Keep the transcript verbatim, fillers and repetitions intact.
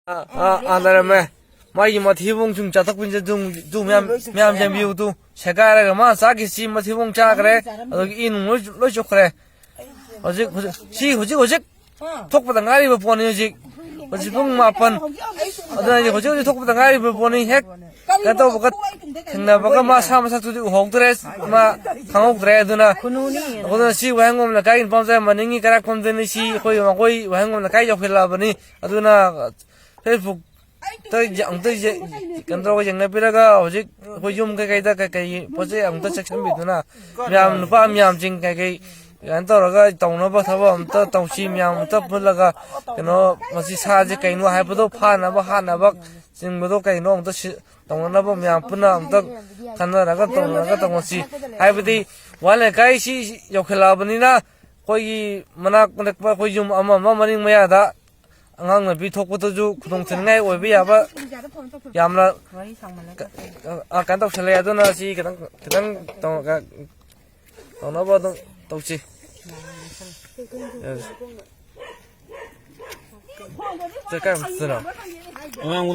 ꯑꯥ, ꯑꯥ, ꯑꯥ, ꯂꯩꯔꯝꯃꯦ꯫ ꯃꯥꯒꯤ ꯃꯊꯤꯕꯣꯡ ꯁꯨꯝ ꯆꯥꯊꯣꯛꯄꯤꯅ ꯇꯨ, ꯇꯨ ꯃꯌꯥꯝ, ꯃꯌꯥꯝ ꯌꯦꯡꯕꯤꯌꯨ ꯇꯨ꯫ ꯁꯦꯒꯥꯏꯔꯒ ꯃꯥ ꯆꯥꯈꯤꯁꯤ ꯃꯊꯤꯕꯣꯡ ꯆꯥꯈ꯭ꯔꯦ꯫ ꯑꯗꯨꯒꯤ ꯏ ꯅꯨꯡ ꯂꯣꯏ, ꯂꯣꯏ ꯆꯨꯞꯈ꯭ꯔꯦ꯫ ꯍꯧꯖꯤꯛ, ꯍꯧꯖꯤꯛ, ꯁꯤ ꯍꯧꯖꯤꯛ, ꯍꯧꯖꯤꯛ ꯊꯣꯛꯄꯗ ꯉꯥꯏꯔꯤꯕ ꯄꯣꯠꯅꯤ ꯍꯧꯖꯤꯛ꯫ ꯍꯧꯖꯤꯛ ꯄꯨꯡ ꯃꯥꯄꯟ꯫ ꯑꯗꯨꯅ ꯍꯧꯖꯤꯛ, ꯍꯧꯖꯤꯛ ꯊꯣꯛꯄꯗ ꯉꯥꯏꯔꯤꯕ ꯄꯣꯠꯅꯤ꯫ ꯍꯦꯛ ꯀꯩꯅꯣ ꯇꯧꯕꯒ ꯊꯦꯡꯅꯕꯒ ꯃꯥ ꯁꯥ ꯃꯁꯛꯇꯨꯗꯤ ꯎꯍꯧꯗ꯭ꯔꯦ꯫ ꯃꯥ ꯈꯪꯍꯧꯗ꯭ꯔꯦ꯫ ꯑꯗꯨꯅ, ꯑꯗꯨꯅ ꯁꯤ ꯋꯥꯍꯦꯡꯕꯝ ꯂꯩꯀꯥꯏꯒꯤ ꯅꯨꯄꯥ ꯃꯆꯥ ꯃꯅꯤꯡꯒꯤ ꯀꯩꯔꯥꯛꯐꯝꯗꯅꯤ꯫ ꯁꯤ ꯑꯩꯈꯣꯏ, ꯑꯩꯈꯣꯏ ꯋꯥꯍꯦꯡꯕꯝ ꯂꯩꯀꯥꯏ ꯌꯧꯁꯤꯜꯂꯛꯑꯕꯅꯤ꯫ ꯑꯗꯨꯅ Facebook ꯇ ꯌꯦ-, ꯑꯃꯨꯛꯇ ꯌꯦ-, ꯀꯩꯅꯣ ꯇꯧꯔꯒ ꯌꯦꯡꯅꯕꯤꯔꯒ ꯍꯧꯖꯤꯛ ꯑꯩꯈꯣꯏ ꯌꯨꯝ ꯀꯩꯀꯩꯗ ꯀꯩꯀꯩ ꯄꯣꯠ ꯆꯩ ꯑꯃꯨꯛꯇ ꯆꯦꯛꯁꯤꯟꯕꯤꯗꯨꯅ ꯃꯌꯥꯝ ꯅꯨꯄꯥ ꯃꯌꯥꯝꯁꯤꯡ ꯀꯩꯀꯩ ꯀꯩꯅꯣ ꯇꯧꯔꯒ ꯇꯧꯅꯕ ꯊꯕꯛ ꯑꯃꯨꯛꯇ ꯇꯧꯁꯤ꯫ ꯃꯌꯥꯝ ꯑꯃꯨꯛꯇ ꯄꯨꯜꯂꯒ ꯀꯩꯅꯣ ꯃꯁꯤ ꯁꯥꯁꯦ ꯀꯩꯅꯣ ꯍꯥꯏꯕꯗꯣ ꯐꯥꯅꯕ ꯍꯥꯠꯅꯕ ꯆꯤꯡꯕꯗꯣ ꯀꯩꯅꯣ ꯑꯃꯨꯛꯇ ꯁꯤ-, ꯇꯧꯅꯅꯕ ꯃꯌꯥꯝ ꯄꯨꯟꯅ ꯑꯃꯨꯛꯇ ꯈꯟꯅꯔꯒ ꯇꯧꯅꯔꯒ ꯇꯧꯅꯁꯤ꯫ ꯍꯥꯏꯕꯗꯤ ꯋꯥꯍꯦꯡꯕꯝ ꯂꯩꯀꯥꯏꯁꯤ ꯌꯧꯁꯤꯜꯂꯛꯑꯕꯅꯤꯅ ꯑꯩꯈꯣꯏꯒꯤ ꯃꯅꯥꯛ ꯅꯛꯄ ꯑꯩꯈꯣꯏ ꯌꯨꯝ ꯑꯃ ꯑꯃ ꯃꯅꯤꯡ ꯃꯌꯥꯗ ꯑꯉꯥꯡ ꯅꯨꯄꯤ ꯊꯣꯛꯄꯗꯁꯨ ꯈꯨꯗꯣꯡ ꯊꯤꯅꯤꯡꯉꯥꯏ ꯑꯣꯏꯕ ꯌꯥꯕ ꯌꯥꯝꯅ ꯀ-, ꯑ, ꯀꯩꯅꯣ ꯇꯧꯁꯜꯂꯛꯑꯦ꯫ ꯑꯗꯨꯅ ꯁꯤ ꯈꯤꯇꯪ, ꯈꯤꯇꯪ ꯇꯧ-, ꯀ-, ꯇꯧꯅꯕ ꯑꯗꯨꯝ ꯇꯧꯁꯤ꯫ ꯁꯦ, ꯀꯥꯏ ꯑꯃꯨꯛ ꯆꯠꯁꯤꯔꯣ? ꯑꯉꯥꯡꯕꯗꯣ